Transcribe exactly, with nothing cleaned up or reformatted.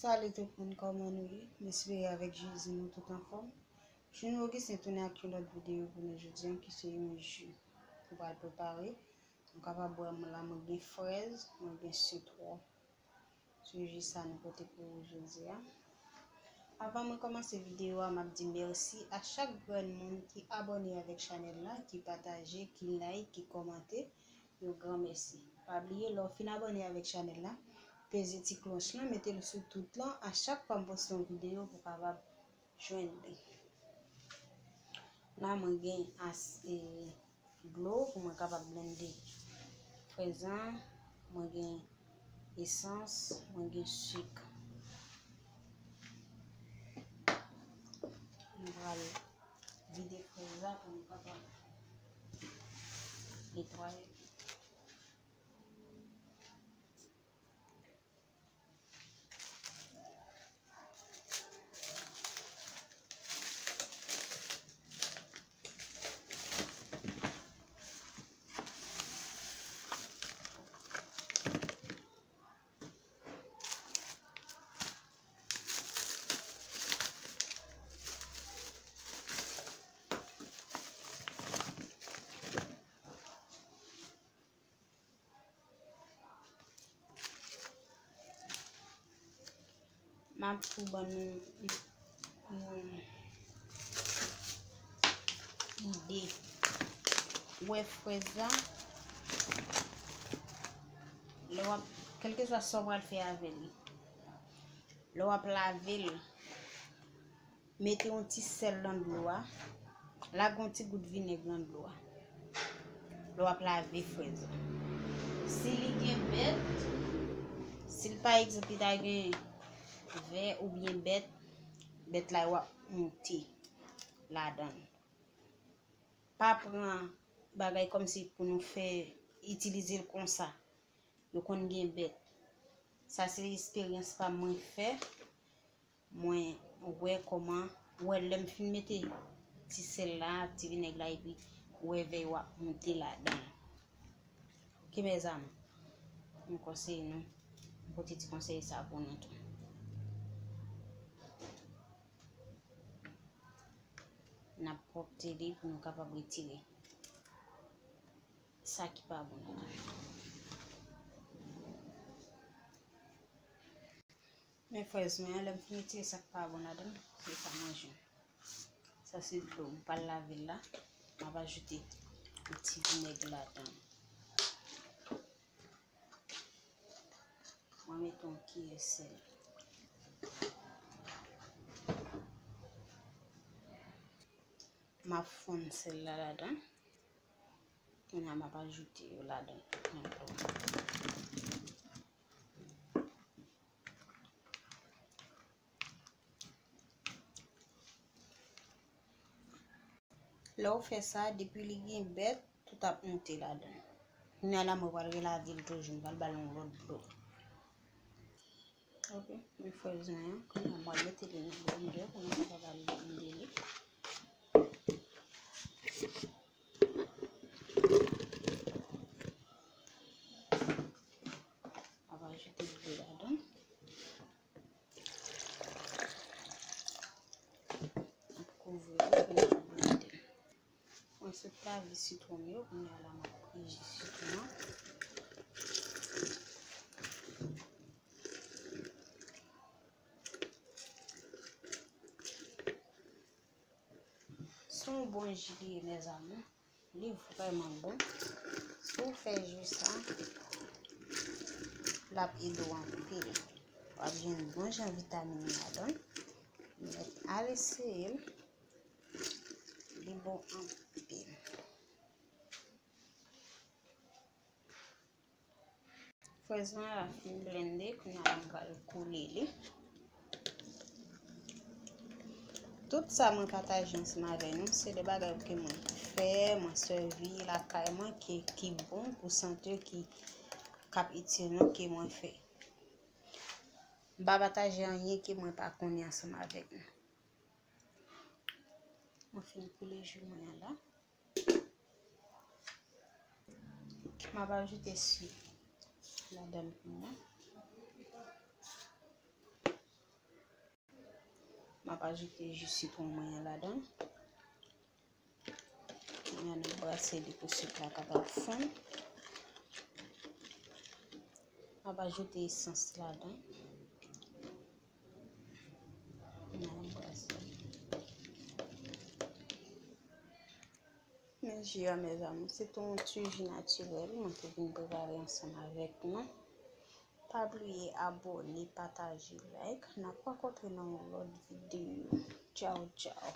Salut tout moun, kòman nou ye? M espere avèk Jezi nou tout anfòm. Junior Augustin tounen ak yon lòt videyo pou nou jodi a, ki se yon ji nou pral prepare. Nou kapab wè mwen la, mwen gen frèz, mwen gen sitwon. Se ji sa nou pote pou ou jodi a. Avan mwen kòmanse videyo a, m ap di mèsi a chak grenn moun ki abòne avèk chanèl la, ki pataje, ki like, ki kòmante. Yon gran mèsi. Pa bliye, lè w fin abòne avèk chanèl la, peze ti klòch lan, mete l sou tout lan. A chak fwa m poste yon videyo, pou w kapab jwenn li. La, mwen gen as, e, dlo pou mwen kapab blende frèz lan. Mwen gen esans, mwen gen sik. Mwen pral vide frèz la pou nou kapab netwaye. M ap tou ban nou yon ide. Ou wè frèz la, lè w ap, kèlkeswa sa w pral fè avè li, lè w ap lave l, mete yon ti sèl nan dlo a. Lage yon ti gout vinèg nan dlo a. Lè w ap lave frèz la. Si li gen bèt, si l pa egzanp li ta gen vè oubyen bèt, bèt la yo ap moute ladan l. Pa pran bagay kòmsi pou nou fè itilize l konsa. Yo konn gen bèt. Sa se esperyans pa m mwen fè. Mwen wè kòman, wè lè m fin mete ti sèl la, ti vinèg la, epi wè vè yo ap moute ladan. Ok, mezanmi, m konseye nou, m pote ti konsèy sa pou nou tou. N ap pwòpte li pou nou kapab retire sa ki pa bon ladan. Men frèz mwen an, lè m fin retire sa k pa bon ladan l, se sa manje. Sa se dlo, m pral lave l la. M ap ajoute yon ti vinèg ladan l. Mwen mete yon kiyè sèl. M ap fonn sèl la ladan. Kounye a m ap ajoute yo ladan ankò. Lè w fè sa, depi li gen bèt, tout ap moute ladan. Kounye a la, mwen pral relave l toujou, m pral ba l yon lòt dlo. Ok, men frèz mwen an, kounye a mwen mete li nan blender pou nou kapab al blende li. Mwen va ajoute dlo ladan. Mwen kouvri li pou nou blende. Mwen sot lave sitwon m yo, kounye a la mwen pran ji sitwon an. Se yon bon ji li ye, mezanmi. Li vrèman bon. Si w fè ji sa, l ap ede w anpil. W ap jwenn bon jan vitamin ladan l. Mèt al eseye l. Li bon anpil. Frèz mwen la fin blende, kounye a la m pral koule li. Tout sa mwen pataje ansanm avè nou, se de bagay ke mwen fè, mwen sèvi lakay mwen, ki, ki bon pou sante, ki, k ap itil nou, ke mwen fè. M pa pataje anyen ke mwen pa konnen ansanm avèk nou. Mwen fin koule ji mwen an la. M ap ajoute sik ladan l kounye a. M ap ajoute ji sitwon mwen an ladan. Kounye a n ap brase li pou sik la kapab fonn. M ap ajoute esans ladan. N ap brase. Men ji a, mezanmi, se tou yon ti ji natirèl mwen te vin prepare ansanm avèk nou. Pa bliye abòne, pataje, like. N ap rankontre nan yon lòt videyo. Tchaw, tchaw.